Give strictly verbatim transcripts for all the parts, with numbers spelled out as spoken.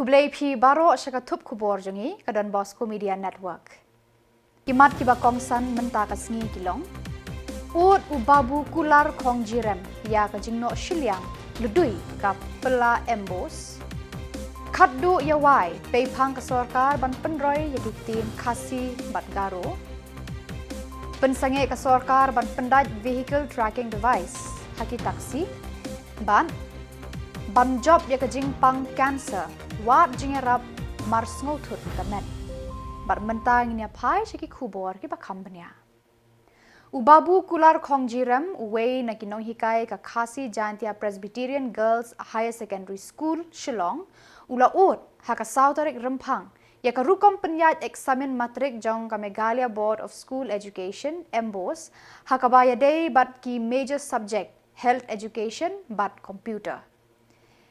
Khublei phi baroh sha ka thup khubor jong ngi ka Don Bosco Media Network. Ki mat kiba kongsan mynta ka sngi ki long: Ud u Babu Kular Khongjirem ïa ka jingnoh shiliang lydui ka Pla Embos. Khatduh ïa wai peiphang ka sorkar ban pynroi ïa ki ktien Khasi bad Garo. Pynsangeh ka sorkar ban pyndait vehicle tracking device ha ki taxi. Bad ban jop ïa ka jingpang cancer wat jingïarap mar sngewthut ka met. Bad mynta ngin ïa phai sha ki khubor kiba kham bniah. U Babu Kular Khongjirem, uwei na ki nonghikai ka Khasi Jaintia Presbyterian Girls Higher Secondary School, Shillong, u la ud ha ka saw tarik Rymphang ïa ka rukom pynïaid eksamin matrik jong ka Meghalaya Board of School Education, Embos, ha kaba ïadei bad ki major subject, health education bad computer.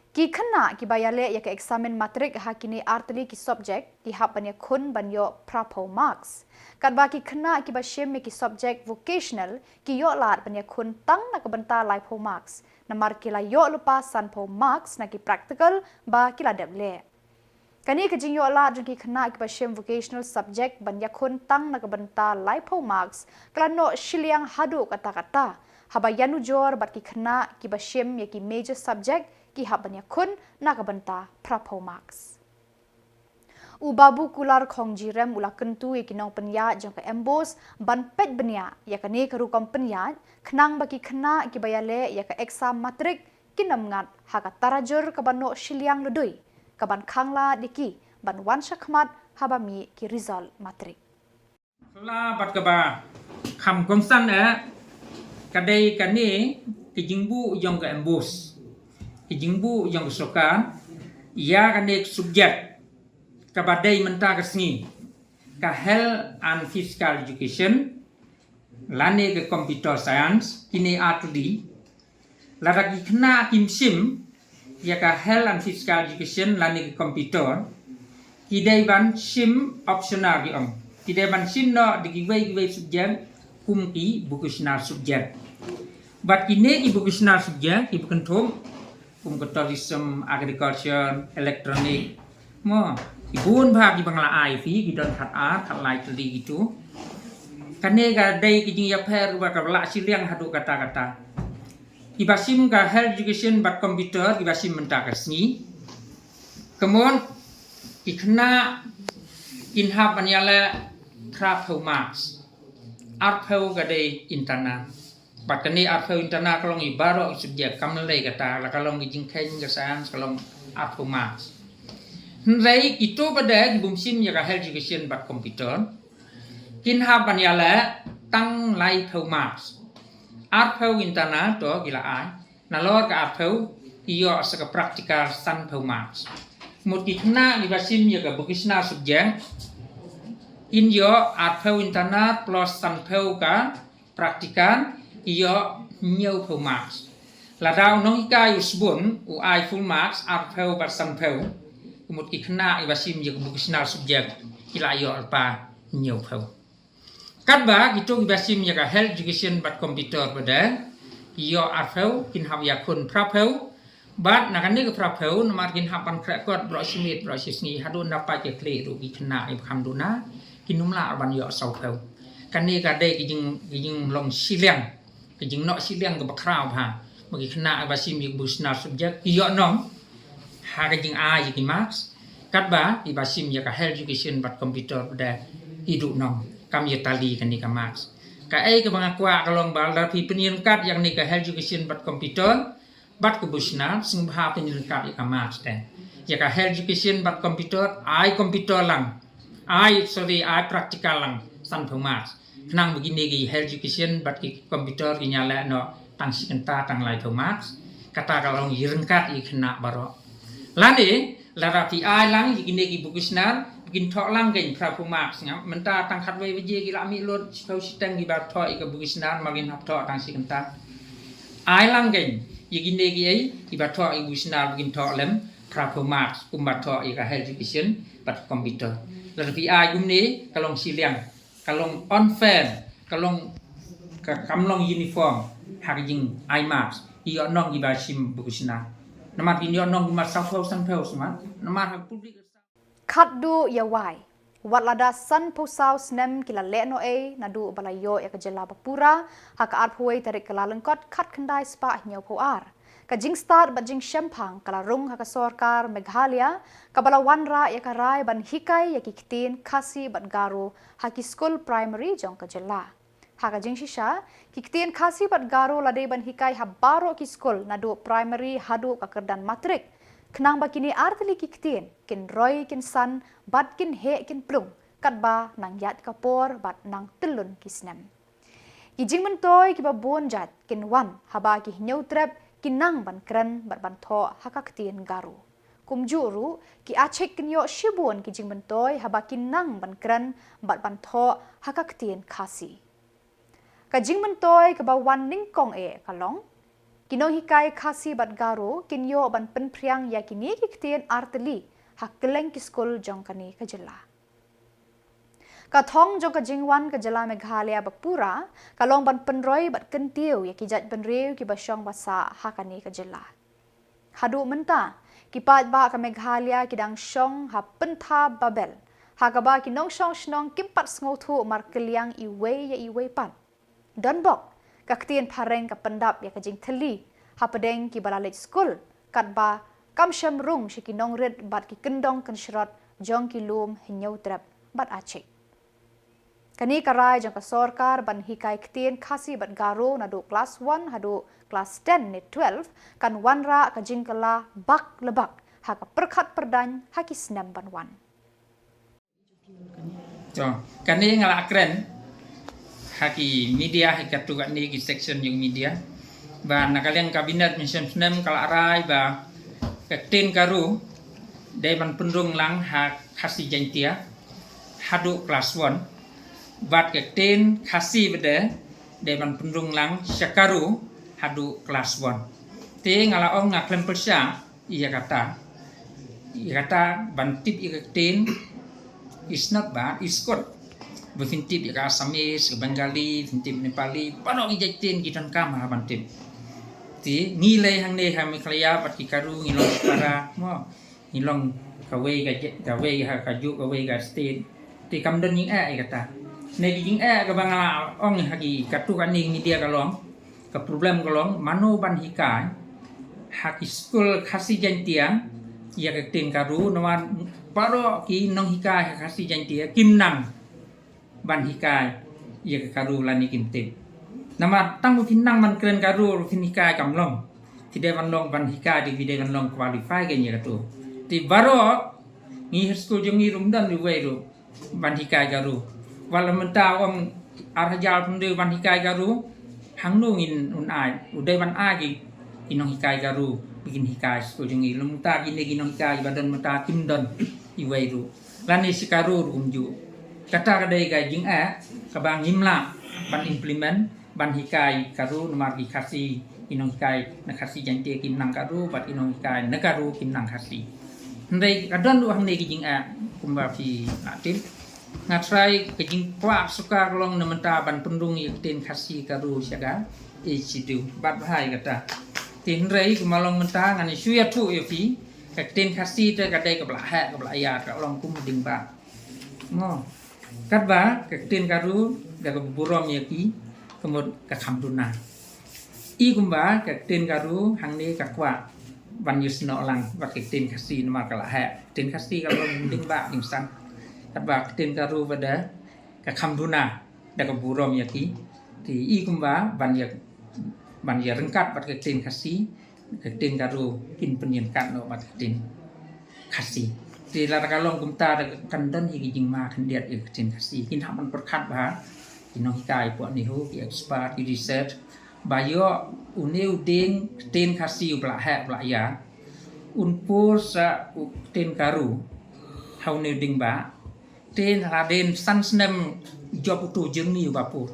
Ki khynnah kiba ïaleh ïa ka eksamin matrik ha kine artylli ki subject ki hap ban ïakhun ban ïoh phraphew marks. Katba ki khynnah kiba shim ïa ki subject vocational ki ïoh lad ban ïakhun tang na ka bynta laiphew marks, namar ki la ïoh lypa sanphew marks na ki practical ba ki la dep leh. Kane ka jingïoh lad jong ki khynnah kiba shim vocational subject ban ïakhun tang na ka bynta laiphew marks ka la noh shiliang haduh katta katta, haba ïanujor bad ki khynnah kiba shim ïa ki major subject ki hap ban ïakhun na ka bynta phraphew marks. U Babu Kular Khongjirem u la kyntu ïa ki nongpynïaid jong ka Embos ban peit bniah ïa kane ka rukom pynïaid, khnang ba ki khynnah kiba ïaleh ïa ka exam matrik kin ym ngat ha ka tarajur kaba noh shiliang lydui, kaban khang lad ïa ki ban wan shakhmat haba mih ki result matrik. Kala bad kaba kham kongsan eh, ka dei kane ka jingbuh jong ka Embos, ka jingbuh jong ka sorkar ïa kane ka subject kaba dei mynta ka sngi, ka health and physical education lane ka computer science, kine artylli. Lada ki khynnah kim shim ïa ka health and physical education lane ka computer, ki dei ban shim optional, ki ong, ki dei ban shim noh da kiwei kiwei subject kum ki vocational subject. Bad kine ki vocational subject kiba kynthup kum ka tourism, agriculture, electronic, mo, ki bun bha kiba nga la ai phi, ki don khatar khatlai tylli kitu. Kane ka dei ka jingïapher ba ka la shiliang haduh katta katta. Kiba shim ka health education bad computer kiba shim mynta ka sngi. Kumno ki khynnah kin hap ban ïaleh phraphew marks. Arphew ka dei internal. Bad kane arphew internal ka long ïa baroh ki subject, kam lei kata, la ka long ka jingkheiñ, ka science, ka long arphew marks. Hynrei kito ba dei ki bym shim ïa ka health education bad computer kin hap ban ïaleh tang laiphew marks. Arphew internal to ki la ai, nalor ka arphew ki ïoh sa ka practical sanphew marks. Mut ki khynnah kiba shim ïa ka vocational subject kin ïoh arphew internal plus sanphew ka practical, ki ïoh hynñiewphew marks. Lada u nonghikai u sbun u ai full marks arphew bad sanphew, mut ki khynnah kiba shim ïa ka vocational subject ki la ïoh lypa hynñiewphew. Katba kito kiba shim ïa ka health education bad computer ba dei, ki ïoh arphew, kin hap ïakhun phraphew. Bad na kane ka phraphew, namar kin hap ban khreh kot baroh shi miet baroh shi sngi, haduh nda pat ki khlieh ruh ki khynnah kiba kham duna, kin ym lah ban ïoh sawphew. Kane ka dei ka jing, ka jinglong shiliang, ka jingnoh shiliang kaba khraw bha. Ba ki khynnah kiba shim ïa ka vocational subject ki ïoh nong ha ka jingai ïa ki marks. Katba kiba shim ïa ka health education bad computer ba dei, ki duh nong, kam ïatali kane ka marks. Kaei kaba nga kwah ka long ba lada phi pynïaryngkat ïa kane ka health education bad computer bad ka vocational, sngewbha pynïaryngkat ïa ka marks te. Ïa ka health education bad computer, ai computer lang, ai, sorry, ai practical lang sanphew marks. Khnang ba kine ki health education bad ki computer kin ïaleh noh tang shi kynta tang laiphew marks. Kata ka long ïaryngkat ïa ki khynnah baroh. Lane lada phi ai lang ïa kine ki vocational, kin thoh lang kein phraphew marks, nga mynta tang khatwei baje ki la mih lut, shiphew shiteng kiba thoh ïa ka vocational, mar kin hap thoh tang shi kynta. Ai lang kein ïa kine kiei kiba thoh ïa ka vocational, kin thoh lem phraphew marks kumba thoh ïa ka health education bad computer. Lada phi ai kumne ka long shiliang, ka long unfair, ka long, ka, kam long uniform ha ka jingai marks. Ki ïoh nong kiba shim vocational. Namar kin ïoh nong kumba saw phew san phew smat. Namar ha ka pyrthei ka Khatduh ïa wai, wat lada sanphew saw snem ki la leh noh ei naduh ba la ïoh ïa ka jylla ba pura ha ka arphew wei tarik Kyllalyngkot khatkhyndai spah hynñiewphew ar. Ka jingstad bad jingshemphang ka la rung ha ka sorkar Meghalaya, kaba la wanrah ïa ka rai ban hikai ïa ki ktien Khasi bad Garo ha ki skul primary jong ka jylla. Ha ka jingshisha, ki ktien Khasi bad Garo la dei ban hikai ha baroh ki skul naduh primary haduh ka kyrdan matrik. Khnang ba kine artylli ki ktien kin roi kin san bad kin heh kin plung katba nang ïaid ka por bad nang tyllun ki snem. Ki jingmyntoi kiba bun jait kin wan haba ki hynñiewtrep ki nang ban kren bad ban thoh ha ka ktien Garo. Kumjuh ruh, ki achik kin ïoh shibun ki jingmyntoi haba ki nang ban kren bad ban thoh ha ka ktien Khasi. Ka jingmyntoi kaba wan nyngkong eh ka long, ki nonghikai Khasi bad Garo kin ïoh ban pynphriang ïa kine ki ktien artylli ha kylleng ki skul jong kane ka jylla. Ka thong jong ka jingwan ka jylla Meghalaya ba pura ka long ban pynroi bad kyntiew ïa ki jaitbynriew kiba shong ba sah ha kane ka jylla. Haduh mynta, ki paidbah ka Meghalaya ki dang shong ha pynthap babel, ha kaba ki nongshong shnong kim pat sngewthuh markylliang iwei ïa iwei pat. Donbok, ka ktien phareng ka pyndap ïa ka jingthylli hapdeng kiba la leit skul, katba kam shem rung sha ki nongrit bad ki kyndong kynshrot jong ki lum hynñiewtrep bad achik. Kane ka rai jong ka sorkar ban hikai ktien Khasi bad Garo naduh klas one haduh klas ten ne twelve kan wanrah ka jingkylla bak le bak ha ka pyrkhat pyrdaiñ ha ki snem ban wan. To, kane nga la kren ha ki media, ha katto katne ki section jong media, ba na ka liang Cabinet mynshem snem ka la rai ba ka ktien Garo dei ban pynrung lang ha Khasi Jaiñtia haduh klas one, bad ka ktien Khasi pat dei ban pynrung lang sha Garo haduh klas one. Te nga la ong nga khlem pyrshah ïa kata. Ïa kata ban tip ïa ka ktien is not bad, is good. Ba phin tip ïa ka Assamese, ka Bengali, phin tip Nepali, baroh ki jait ktien ki donkam ha ban tip. Te ngi lei hangne ha Meghalaya bad ki Garo ngi long para mo. Ngi long kawei ka je-, kawei ha kajuh kawei ka state. Te kam don jingeh ïa kata. Ne ki jingeh kaba nga la ong ha ki katto katne media ka long, ka problem ka long mano ban hikai ha ki skul Khasi Jaiñtia ïa ka ktien Garo, namar baroh ki nonghikai ha Khasi Jaiñtia kim nang ban hikai ïa ka Garo lane kim tip. Namar tang ba phin nang ban kren Garo ruh phin hikai kam long. Phi dei ban long ban hikai, te phi dei ban long qualify kein ïa kato. Te baroh ngi ha skul jong ngi ruh ym don uwei ruh ban hikai Garo. Wat la mynta ong ar hajar pyndoh ban hikai Garo, hangno ngin un ai, u dei ban ai ki, ki nonghikai Garo ba kin hikai skul jong ngi. La mynta kine ki nonghikai ba don mynta kim don uwei ruh. Lane sha Garo ruh kumjuh. Kata ka dei ka jingeh kaba ngim lah ban implement, ban hikai Garo, namar ki Khasi, ki nonghikai na Khasi Jaiñtia kim nang Garo, bad ki nonghikai na Garo kim nang Khasi. Hynrei ka don ruh hangne ki jingeh kumba phi la tip. Nga trai ka jingkwah sorkar ka long na mynta ban pynrung ïa ka ktien Khasi Garo sha ka A C D U. Bad bha ïa kata. Te hynrei kumba long mynta ngan shu ïathuh ïa phi, ka ktien Khasi te ka dei kaba la heh, kaba la ïar, ka long kum u ding bah. Mo. Katba ka ktien Garo da ka burom ïa ki, ka mut ka kham duna. I kumba ka ktien Garo hangne ka kwah ban ïasnoh lang bad ka ktien Khasi namar ka la heh. Ktien Khasi ka long ding bah ding san. Katba ka ktien Garo ba da ka kham duna da ka burom ïa ki. Te i kumba ban ïa, ban ïa ryngkat bad ka ktien Khasi, ka ktien Garo kin pynïeng kat noh bad ka ktien Khasi. Te lada ka long kumta, da kan don hi ki jingma khyndiat ïa ka ktien Khasi. Kin hap ban pyrkhat bha ki nonghikai, pok NEHU, ki expert, ki research, ba ïoh une u dieng ktien Khasi uba la heh uba la ïar, un pur sa u ktien Garo ha une u ding bah. Te hadien san snem jop uto u jyrmi uba pur.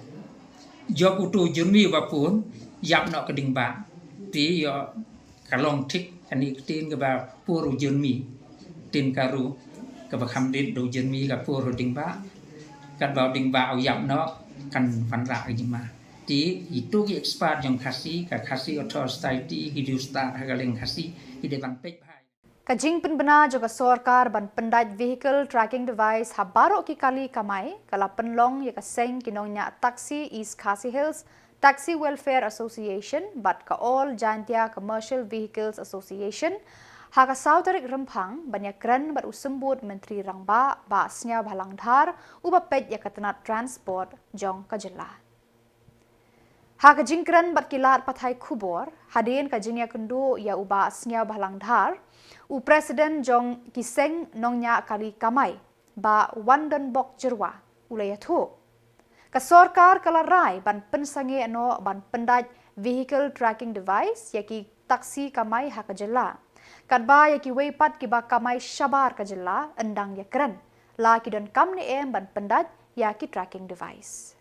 Jop uto u jyrmi uba pur, ïap noh ka ding bah. Te ïoh ka long thik kane ka ktien kaba pur u jyrmi. Ktien Garo kaba kham dit da u jyrmi ka pur u ding bah. Katba u ding bah u ïap noh kan wanrah ka jingma. Te itu ki expert jong Khasi, ka Khasi Author Society, ki ju stad ha ka liang Khasi, ki dei ban peit bha. Ka jingpynbna jong ka sorkar ban pyndait vehicle tracking device ha baroh ki kali kamai, ka la pynlong ïa ka seng ki nongñiah taxi East Khasi Hills Taxi Welfare Association bad ka All Jaintia Commercial Vehicles Association ha ka saw tarik Rymphang ban ïakren bad u symbud Myntri Rangbah Bah Sniawbhalang Dhar uba peit ïa ka tnat transport jong ka jylla. Ha ka jingkren bad ki lad pathai khubor, hadien ka jingïakynduh ïa u Bah Sniawbhalang Dhar, u President jong ki seng nongñiah kali kamai, Bah Wandonbok Jyrwa, u la ïathuh. Ka sorkar ka la rai ban pynsangeh noh ban pyndait vehicle tracking device ïa ki taxi kamai ha ka jylla. Katba ïa kiwei pat kiba kamai shabar ka jylla, yn dang ïakren la ki donkam ne em ban pyndait ïa ki tracking device.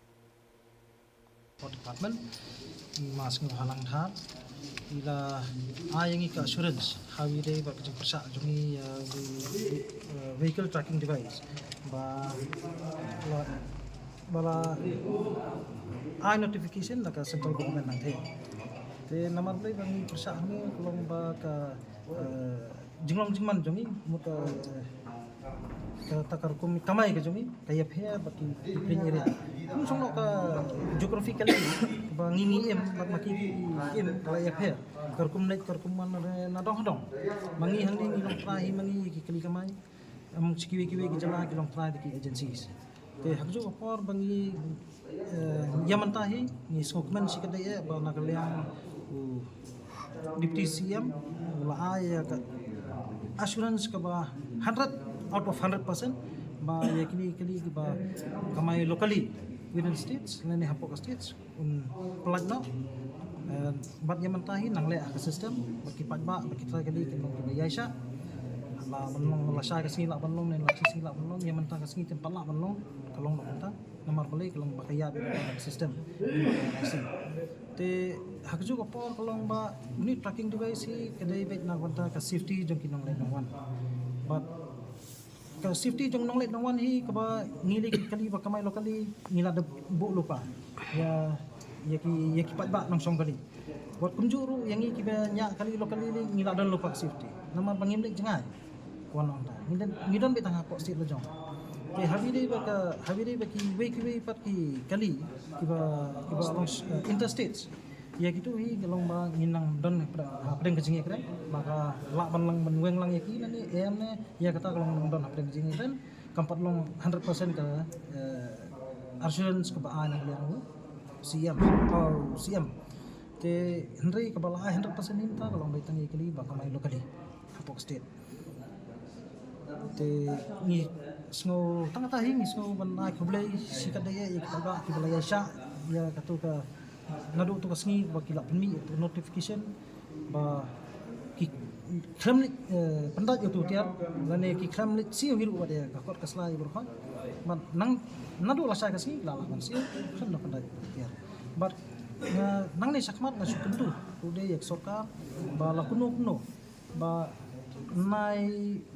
Department, i Ma Sniawbhalang Dhar, i la ai ïa ngi ka assurance ha kaba ïadei bad ka jingpyrshah jong ngi, uh, ve-, ve-, uh, vehicle tracking device. Ba la, ba la ai notification na ka central government nangta. Te namar balei ba ngi pyrshah hangne, ka long ba ka, uh, jinglong jingman jong ngi, mut, uh, ka, ta ka rukom kamai ka jong ngi ka ïapher bad ki, ki pyrshah area. Kum shong noh ka geographically ba ngi ngi im bad ma ki ki im ka la ïapher. Ka rukom leit ka rukom wan na, na dong ha dong. Ma ngi hangne ngi long trai hi ma ngi ki kali kamai. Em, shi kiwei kiwei ki jylla ki long trai da ki agencies. Te ha kajuh ka por ba ngi, eh, ïa mynta hi ngi sngewkmen shi katdei eh ba na ka liang u Deputy C M u la ai ïa ka assurance kaba hundred out of hundred percent ba ïa kine kali kiba kamai locally within states lane hapoh ka states un pyllait noh. Eh, bad ïa mynta hi nang leh ha ka system ba ki paidbah ba ki trai kali kin long kiba ïaishah. La ban long lashai ka sngi lah ban long ne lashisngi lah ban long, ïa mynta ka sngi kin pat lah ban long, ka long noh mynta. Namar balei ka long ba ka ïaid bad ka system. Te ha kajuh ka por ka long ba une u tracking device hi ka dei beit na ka bynta ka safety jong ki nongleit nongwan. Bad ka safety jong nongleit nongwan hi kaba ngi lei ki kali ba kamai locally ngi la dep buh lypa ïa, ïa ki, ïa ki paidbah nongshong kali. Wat kumjuh ruh ïa ngi kiba ñiah kali locally lei ngi la don lypa ka safety. Namar ba ngim leit jngai. Wan nangta ngi don, ngi don beit tang hapoh state la jong. Te ha kaba ïadei bad ka, ha kaba ïadei bad kiwei kiwei pat ki kali kiba, kiba long, eh, interstates. Ïa kitu hi ka long ba ngin nang don hapdeng, hapdeng ka jingïakren ba ka lah ban long ban weng lang ïa ki lane em ne ïa kata ka long nang don hapdeng ka jingïakren. Kam pat long hundred percent ka, eh, assurance kaba ai na ka liang u C M, u C M. Te hynrei kaba la ai hundred percent hi mynta ka long beit tang ïa ki kali ba kamai locally hapoh state. Te ngi sngew tang kata hi ngi sngew ban ai khublei shi katdei ïa ki paidbah kiba la ïaishah ïa katu ka naduh tu ka sngi ba ki la pynmih ïa tu notification ba ki khlem leit, eh, pyndait ïa utu u tiar lane ki khlem leit siew hi ruh bad ïa ka kot ka sla ïa baroh. Bad nang naduh lashai ka sngi la lah ban siew khlem da pyndait ïa utu u tiar. Bad nga nangne shakhmat nga shu kyntu ruh de ïa ka sorkar ba la kumno kumno ba nai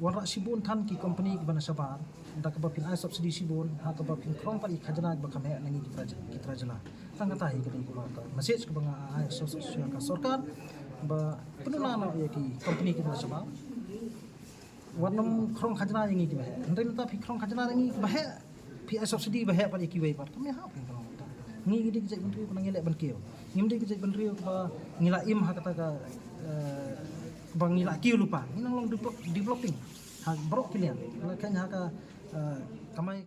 wanrah shibun than ki company kiba na shabar da kaba phin ai subsidy shibun ha kaba phin khrong pat ïa ki khajna kiba kham heh na ngi ki trai, ki trai jylla. Tang kata hi ka dei kaba ka message kaba nga ai sha, sha ka sorkar ba pynduna noh ïa ki company kiba na shabar. Wat nym khrong khajna ïa ngi kiba heh. Hynrei mynta phi khrong khajna ïa ngi kiba heh, phi ai subsidy ba heh pat ïa kiwei pat. Kam ïahap ïa ka long kata. Ngi ngi dei ka jaitbynriew ba ngi leh ban kiew. Ngim dei ka jaitbynriew ba ngi la im ha kata ka, eh, ba ngi la kiew lypa. Ngi nang long develop-, developing ha baroh ki liang. La khein ha ka, eh, kamai.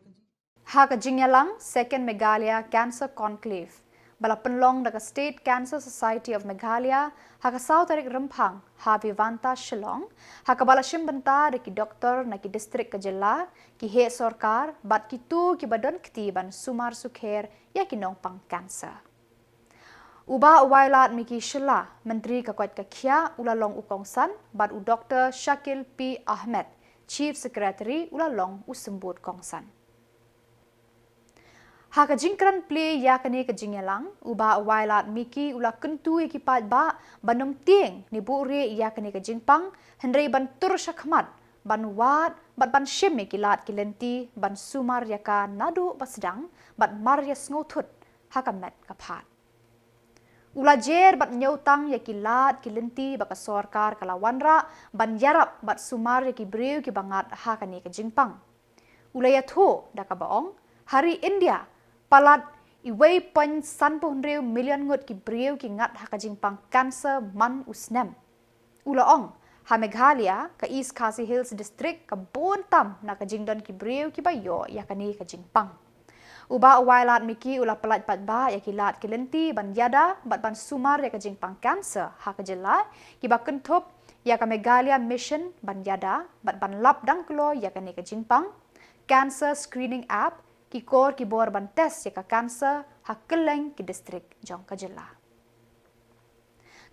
Ha ka jingïalang Second Meghalaya Cancer Conclave ba la pynlong da ka State Cancer Society of Meghalaya ha ka saw tarik Rymphang ha Vivanta Shillong, ha kaba la shim bynta da ki doktor na ki distrik ka jylla, ki heh sorkar bad kito kiba don kti ban sumar sukher ïa ki nongpang cancer. U Bah Wailadmiki Shylla, Myntri ka koit ka khiah, u la long u kongsan bad u Doktor Shakil P Ahmed, Chief Secretary, u la long u symbud kongsan. Ha ka jingkren plie ïa kane ka jingïalang, u Bah Wailadmiki u la kyntu ïa ki paidbah ban nym tieng ne buhrieh ïa kane ka jingpang, hynrei ban tur shakhmat ban wad bad ban shim ïa ki lad ki lynti ban sumar ïa ka naduh ba sdang bad mar ïa sngewthut ha ka met ka phad. U la jer bad ñiewtang ïa ki lad ki lynti ba ka sorkar ka la wanrah ban ïarap bad sumar ïa ki briew kiba ngat ha kane ka jingpang. U la ïathuh da kaba ong, ha ri India, palat uwei point sanphew hynriew million ngut ki briew ki ngat ha ka jingpang cancer man u snem. U la ong, ha Meghalaya, ka East Khasi Hills District ka bun tam na ka jingdon ki briew kiba ïoh ïa kane ka jingpang. U Bah Wailadmiki u la pyllait paidbah ïa ki lad ki lynti ban ïada bad ban sumar ïa ka jingpang cancer ha ka jylla, kiba kynthup ïa ka Meghalaya Mission ban ïada bad ban lap dang kloi ïa kane ka jingpang, Cancer Screening App, ki kor ki bor ban test ïa ka cancer ha kylleng ki district jong ka jylla.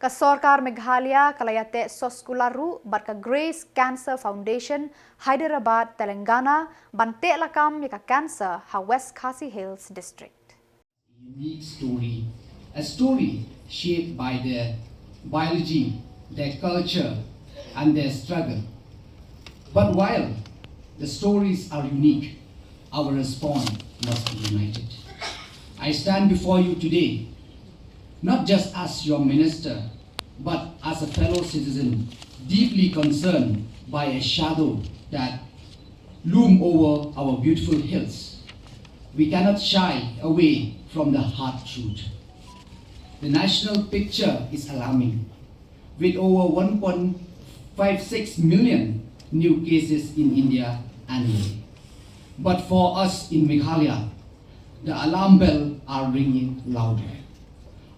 Ka sorkar Meghalaya ka la ïateh soskular ruh bad ka Grace Cancer Foundation, Hyderabad, Telangana, ban teh lakam ïa ka cancer ha West Khasi Hills District. A unique story, a story shaped by their biology, their culture, and their struggle. But while the stories are unique, our response must be united. I stand before you today, not just as your minister, but as a fellow citizen deeply concerned by a shadow that loom over our beautiful hills. We cannot shy away from the hard truth. The national picture is alarming, with over one point five six million new cases in India annually. But for us in Meghalaya, the alarm bells are ringing louder.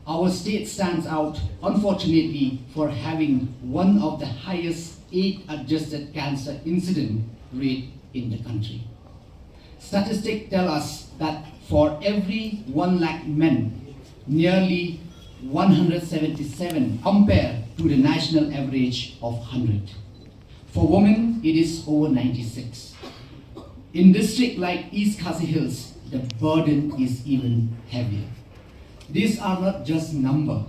Our state stands out, unfortunately, for having one of the highest age-adjusted cancer incident rate in the country. Statistics tell us that for every one lakh men, nearly one hundred seventy-seven, compared to the national average of hundred. For women, it is over ninety-six. In district like East Khasi Hills, the burden is even heavier. These are not just number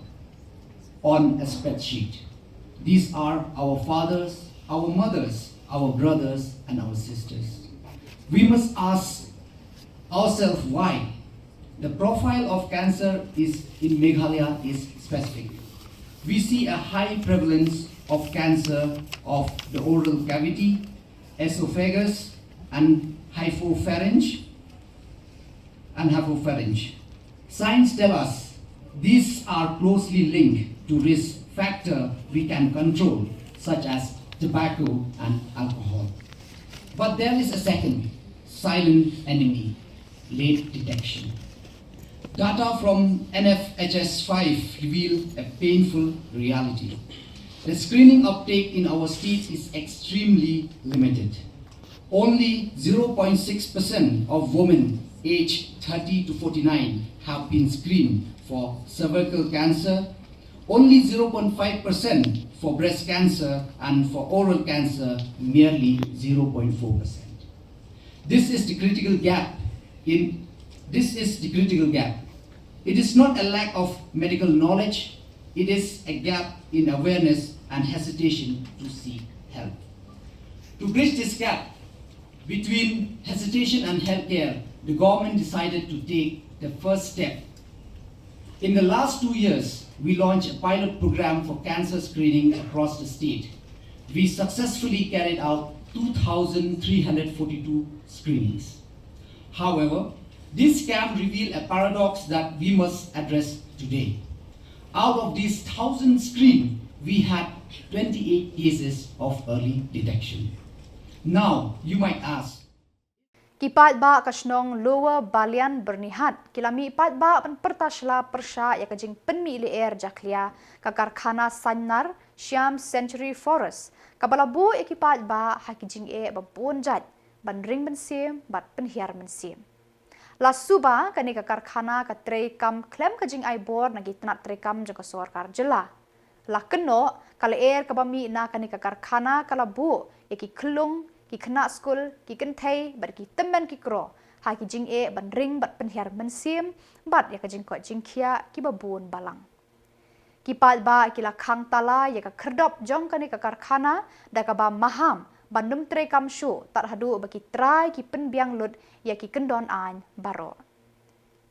on a spreadsheet. These are our fathers, our mothers, our brothers, and our sisters. We must ask ourselves why. The profile of cancer is in Meghalaya is specific. We see a high prevalence of cancer of the oral cavity, esophagus, and hypopharynx, and hypopharynx. Science tell us these are closely linked to risk factor we can control, such as tobacco and alcohol. But there is a second silent enemy, late detection. Data from N F H S five reveal a painful reality. The screening uptake in our state is extremely limited. Only zero point six percent of women aged thirty to forty-nine have been screened for cervical cancer, only zero point five percent for breast cancer, and for oral cancer, merely zero point four percent. This is the critical gap in this is the critical gap. It is not a lack of medical knowledge, it is a gap in awareness and hesitation to seek help. To bridge this gap between hesitation and healthcare, the government decided to take the first step. In the last two years, we launched a pilot program for cancer screening across the state. We successfully carried out two thousand three hundred forty-two screenings. However, this scam revealed a paradox that we must address today. Out of these thousand screened, we had twenty-eight cases of early detection. Now, you might ask, Ki paidbah ka shnong Lower Balian Byrnihat ki la mih paidbah ban pyrta sla pyrshah ïa ka jingpynmih lyer jakhlia ka karkhana Sainar Shyam Century Forest, kaba la buh ïa ki paidbah ha ki jingeh ba bun jait ban ring mynsiem bad pynhiar mynsiem. La suba kane ka karkhana ka trei kam khlem ka jingai bor na ki tnat trei kam jong ka sorkar jylla. La kynnoh ka lyer kaba mih na kane ka karkhana ka la buh ïa ki khyllung, ki khynnah skul, ki kynthei bad ki tymmen ki kro ha ki jingeh ban ring bad pynhiar mynsiem bad ïa ka jingkoit jingkhiah kiba bun balang. Ki paidbah ki la khang tala ïa ka khyrdop jong kane ka karkhana da kaba maham ban ym trei kam shuh tad haduh ba ki trai ki pynbiang lut ïa ki kyndon aiñ baroh.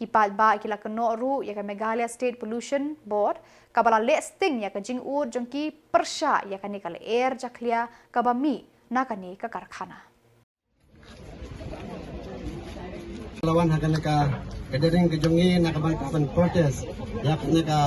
Ki paidbah ki la kynnoh ruh ïa ka Meghalaya State Pollution Board kaba la leh sting ïa ka jingud jong ki pyrshah ïa kane ka lyer jakhlia kaba mih na kane ka karkhana. La wan ha kane ka gathering ka jong ngi na ka bynta ban protest ïa kane ka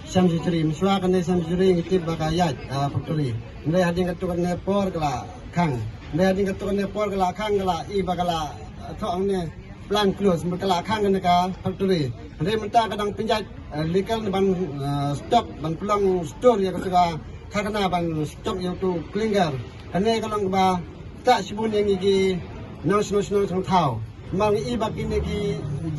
Shyam Century. Mynshwa kane Shyam Century ngi tip ba ka ïaid, ah, factory. Hynrei hadien katto katne por ka la khang. Hynrei hadien katto katne por ka la khang, ka la i ba ka la, ah, thoh hangne plant close, ba ka la khang kane ka factory. Hynrei mynta ka dang pynjah, ah, legal ban, ah, stock, ban pynlong store ïa katu ka karkhana, ban stock ïa utu clinker. Kane ka long kaba ktah shibun ïa ngi ki nong shnong shnong shnong thaw. Namar ngi i ba kine ki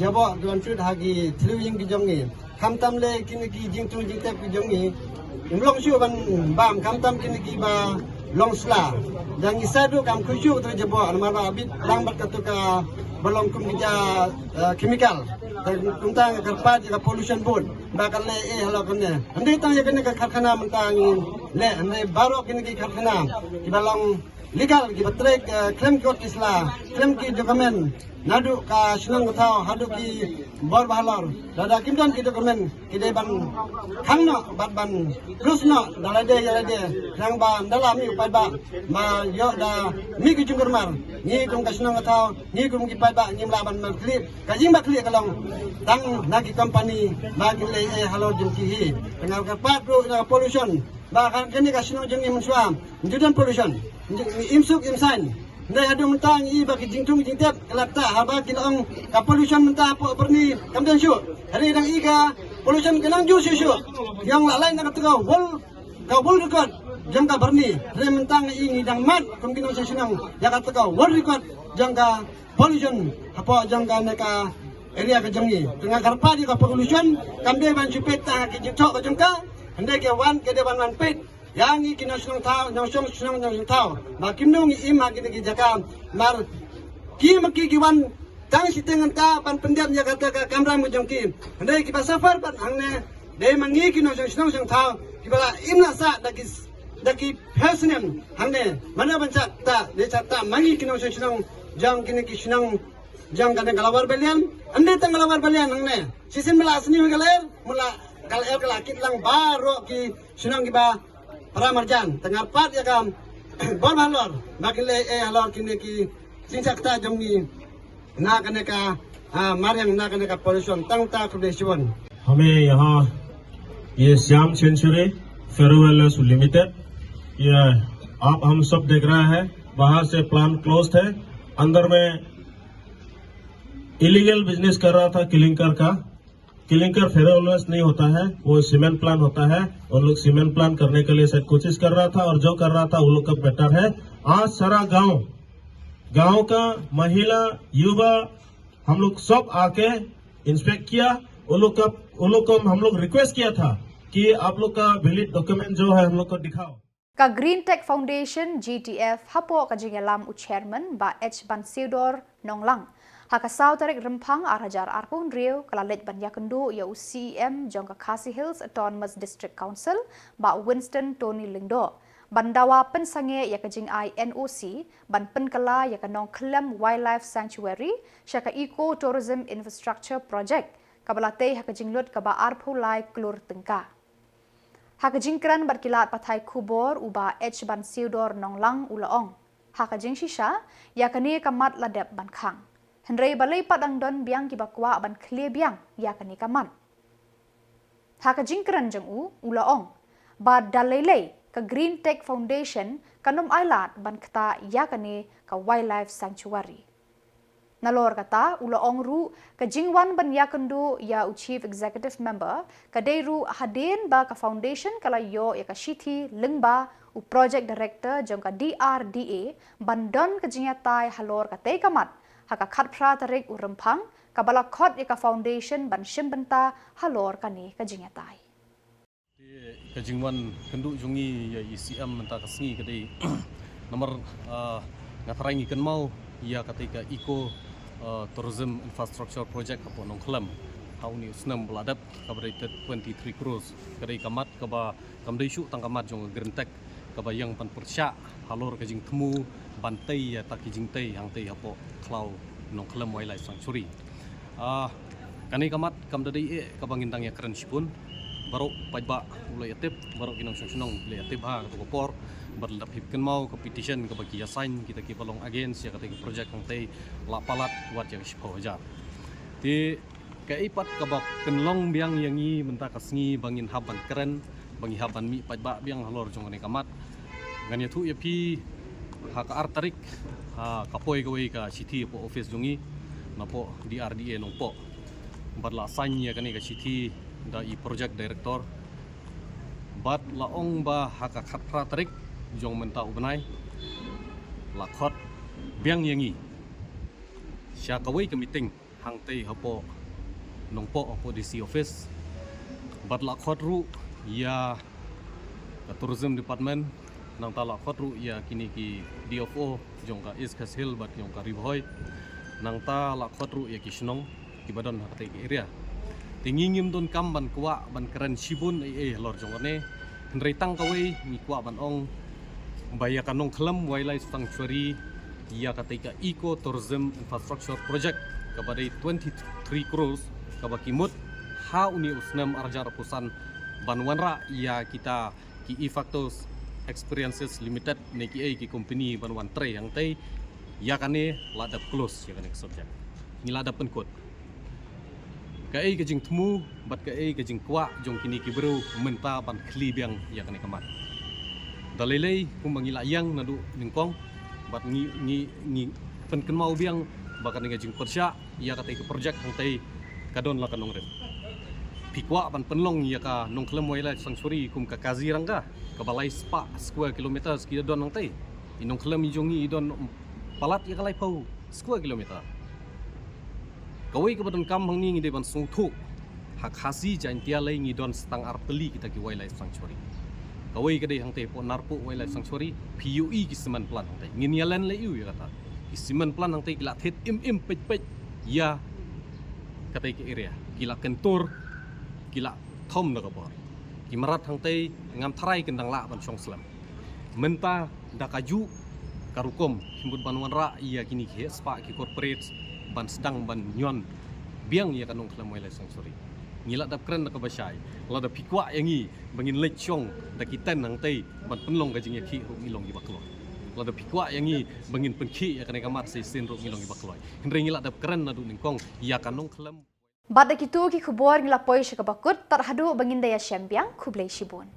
jaboh ki wan shoot ha ki thliew ïing ki jong ngi. Khamtam leh kine ki jingthung jingtep ki jong ngi, ngim long shuh ban bam, khamtam kine kiba long sla. Ïa ngi sa duh kam khuid shuh katu ka jaboh namar ba bit lang bad katu kaba long kum ki ja, eh, chemical. Te kumta nga kyrpad ïa ka Pollution Board ba kan leh eh halor kane. Hynrei tang ïa kane ka karkhana mynta ngi leh, hynrei baroh kine ki karkhana kiba long legal, kiba trei, eh, khlem ki kot ki sla, khlem ki document, naduh ka shnong ka thaw haduh ki bor ba halor. Lada kim don ki document, ki dei ban khang noh bad ban close noh da lade ïa lade. Khnang ba ynda la mih u paidbah, ma ïoh da mih ki jingkulmar, ngi kum ka shnong ka thaw, ngi kum ki paidbah ngim lah ban map khlieh. Ka jingmap khlieh ka long tang na ki company ba ki leh eh halor jong ki hi. Te nga kyrpad ruh ïa ka Pollution ba kane ka shnong jong ngi mynshwa ngi ju don pollution, ngi im suk im saiñ. Hynrei haduh mynta ngi i ba ki jingthung jingtep ka la ktah, haba ki la ong ka pollution mynta hapoh Byrni kam don shuh. Hynrei dang i ka pollution ka nang ju shuh shuh. Ïa nga la lait na katu ka world, ka world record jong ka Byrni. Hynrei mynta ngi i, ngi dang mad kum ki nongshong shnong ïa katu ka world record jong ka pollution hapoh jong kane ka area ka jong ngi. Te nga kyrpad ïa ka Pollution, kam dei ban shu peit tang ha ki jingthoh ka jong ka, hynrei ka wan, ka dei ban wan peit ïa ngi ki nongshong shnong thaw, nongshong shnong nongshong thaw. Ba kumno ngi im ha kine ki jaka, namar ki ma ki ki wan tang shiteng ngan ta ban pyndep ïa kata ka kamram ka jong ki. Hynrei kiba suffer bad hangne dei ma ngi ki nongshong shnong nongshong thaw kiba la im la sah da ki, da ki phew snem hangne. Mano ban shah ktah, dei shah ktah ma ngi ki nongshong shnong jong kine ki shnong jong kane ka Lower Ballian. Ym dei tang ka Lower Ballian hangne, shisien ba la sniew ka lyer, mut la ka lyer ka la kit lang baroh ki shnong kiba para marjan. Te nga kyrpad ïa ka bor ba halor ba kin leh eh halor kine ki jingshah ktah jong ngi na kane ka, ah, mariang, na kane ka pollution. Tang ta khublei shibun. हमें यहाँ ये श्याम सेंचुरी फेरोवेलनेस लिमिटेड, ये आप हम सब देख रहा है, बाहर से प्लांट क्लोज है, अंदर में इलीगल बिजनेस कर रहा था क्लिंकर का। क्लिंकर फेरोवेलनेस नहीं होता है, वो सीमेंट प्लांट होता है। उन लोग सीमेंट प्लांट करने के लिए शायद कोशिश कर रहा था, और जो कर रहा था वो लोग का बेटर है। आज सारा गांव, गांव का महिला, युवा, हम लोग सब आके इंस्पेक्ट किया। उन लोग का, उन लोग को हम लोग रिक्वेस्ट किया था कि आप लोग का वैलिड डॉक्यूमेंट जो है हम लोग को दिखाओ। Ka Green Tech Foundation, G T F, hapoh ka jingïalam u Chairman Bah H Bansiewdor Nonglang, ha ka saw tarik Rymphang ar hajar arphew hynriew, ka la leit ban ïakynduh ïa u C E M jong ka Khasi Hills Autonomous District Council, Bah Winston Tony Lyngdoh, ban dawa pynsangeh ïa ka jingai N O C ban pynkylla ïa ka Nongkhlem Wildlife Sanctuary sha ka Eco Tourism Infrastructure Project, kaba la tei ha ka jinglut kaba arphew lai klur tyngka. Ha ka jingkren bad ki lad pathai khubor, u Bah H Bansiewdor Nonglang u la ong, ha ka jingshisha, ïa kane ka mat la dep ban khang. Hynrei balei pat dang don biang kiba kwah ban khlieh biang ïa kane ka mat? Ha ka jingkren jong u, u la ong ba da lei lei ka Green Tech Foundation kan ym ailad ban ktah ïa kane ka Wildlife Sanctuary. Nalor kata, u la ong ruh, ka jingwan ban ïakynduh ïa u Chief Executive Member ka dei ruh hadien ba ka Foundation ka la ïoh ïa ka shithi lyngba u Project Director jong ka D R D A ban don ka jingïatai halor katei ka mat ha ka khatphra tarik u Rymphang, kaba la khot ïa ka Foundation ban shim bynta halor kane ka jingïatai. Te ka jingwan kynduh jong ngi ïa i C M mynta ka sngi ka dei namar, ah, nga tharai ngi kynmaw ïa katei ka Eco, ah, Tourism Infrastructure Project hapoh Nongkhlem ha une u snem ba la dep, kaba dei twenty-three crores. Ka dei ka mat kaba kam dei shuh tang ka mat jong ka Green Tech, kaba ïeng ban pyrshah halor ka jingthmu ban tei ïa ta ki jingtei hangtei hapoh khlaw Nongkhlem Wildlife Sanctuary. Ah, Kane ka mat kam da dei eh kaba ngin dang ïa kren shibun. Baroh paidbah u la ïa tip, baroh ki nongshong shnong u la ïa tip ha kato ka por. Bad la dep hi kynmaw ka petition kaba ki ïa sign kita kiba long against ïa kata ka project hangtei la palat wat ïa ka shiphew hajar. Te kaei pat kaba pynlong biang ïa ngi mynta ka sngi ba ngin hap ban kren, ba ngi hap ban mih paidbah biang halor jong kane ka mat. Ngan ïathuh ïa phi, ha ka ar tarik ha ka poi kawei ka shithi hapoh office jong ngi napoh D R D A Nongpoh. Bad la sign ïa kane ka shithi da i project director. Bad la ong ba ha ka khatphra tarik jong mynta u bnai la khot biang ïa ngi sha kawei ka meeting hangtei hapoh Nongpoh, hapoh D C office. Bad la khot ruh ïa ka tourism department, nangta la khot ruh ïa kine ki D F O jong ka East Khasi Hills bad jong ka Ri Bhoi. Nangta la khot ruh ïa ki shnong kiba don ha katei ka area. Te ngi ngim don kam ban kwah ban kren shibun ei ei halor jong kane. Hynrei tang kawei ngi kwah ban ong ba ïa ka Nongkhlem Wildlife Sanctuary, ïa katei ka Eco Tourism Infrastructure Project kaba dei twenty-three crores kaba ki mut ha une u snem ar hajar arphew san ban wanrah ïa kita ki Efactos Experiences Limited ne kiei ki company ban wan trei hangtei. Ïa kane la dep close ïa kane ka subject. Ngi la dep pynkut. Kaei ka jingthmu bad kaei ka jingkwah jong kine ki briew mynta ban khlieh biang ïa kane ka mat? Da lei lei kumba ngi la ïeng naduh nyngkong bad ngi, ngi, ngi pynkynmaw biang ba kane ka jingpyrshah ïa katei ka project hangtei ka don la ka nongrim. Phi kwah ban pynlong ïa ka Nongkhlem Wildlife Sanctuary kum ka Kaziranga kaba lai spah square kilometers ki don hangtei. I Nongkhlem i jong ngi i don palat ïa ka laiphew square kilometer. Kawei kaba donkam hangne ngi dei ban sngewthuh, ha Khasi Jaintia lei ngi don sa tang ar tylli kita ki wildlife sanctuary. Kawei ka dei hangtei hapoh Narpuh Wildlife Sanctuary, phi ïohi ki cement plant hangtei. Ngin ïa len leh ïa kata. Ki cement plant hangtei ki la thied im im peit peit ïa katei ka area. Ki la kyntur, ki la thom da ka bor. Ki mrad hangtei ngam tharai kin dang lah ban shong slem. Mynta da kajuh ka rukom, ki mut ban wanrah ïa kine ki heh spah ki corporate ban sdang ban ñion biang ïa ka Nongkhlem Wildlife Sanctuary. Ngi la dep kren da kaba shai, lada phi kwah ïa ngi ba ngin leit shong da ki tent hangtei ban pynlong ka jingïakhih ruh ngi long kiba kloi. Lada phi kwah ïa ngi ba ngin pynkhih ïa kane ka mat shisien ruh ngi long kiba kloi. Hynrei ngi la dep kren naduh nyngkong ïa ka Nongkhlem. Bad da kito ki khubor ngi la poi sha kaba kut, tad haduh ba ngin da ïashem biang, khublei shibun.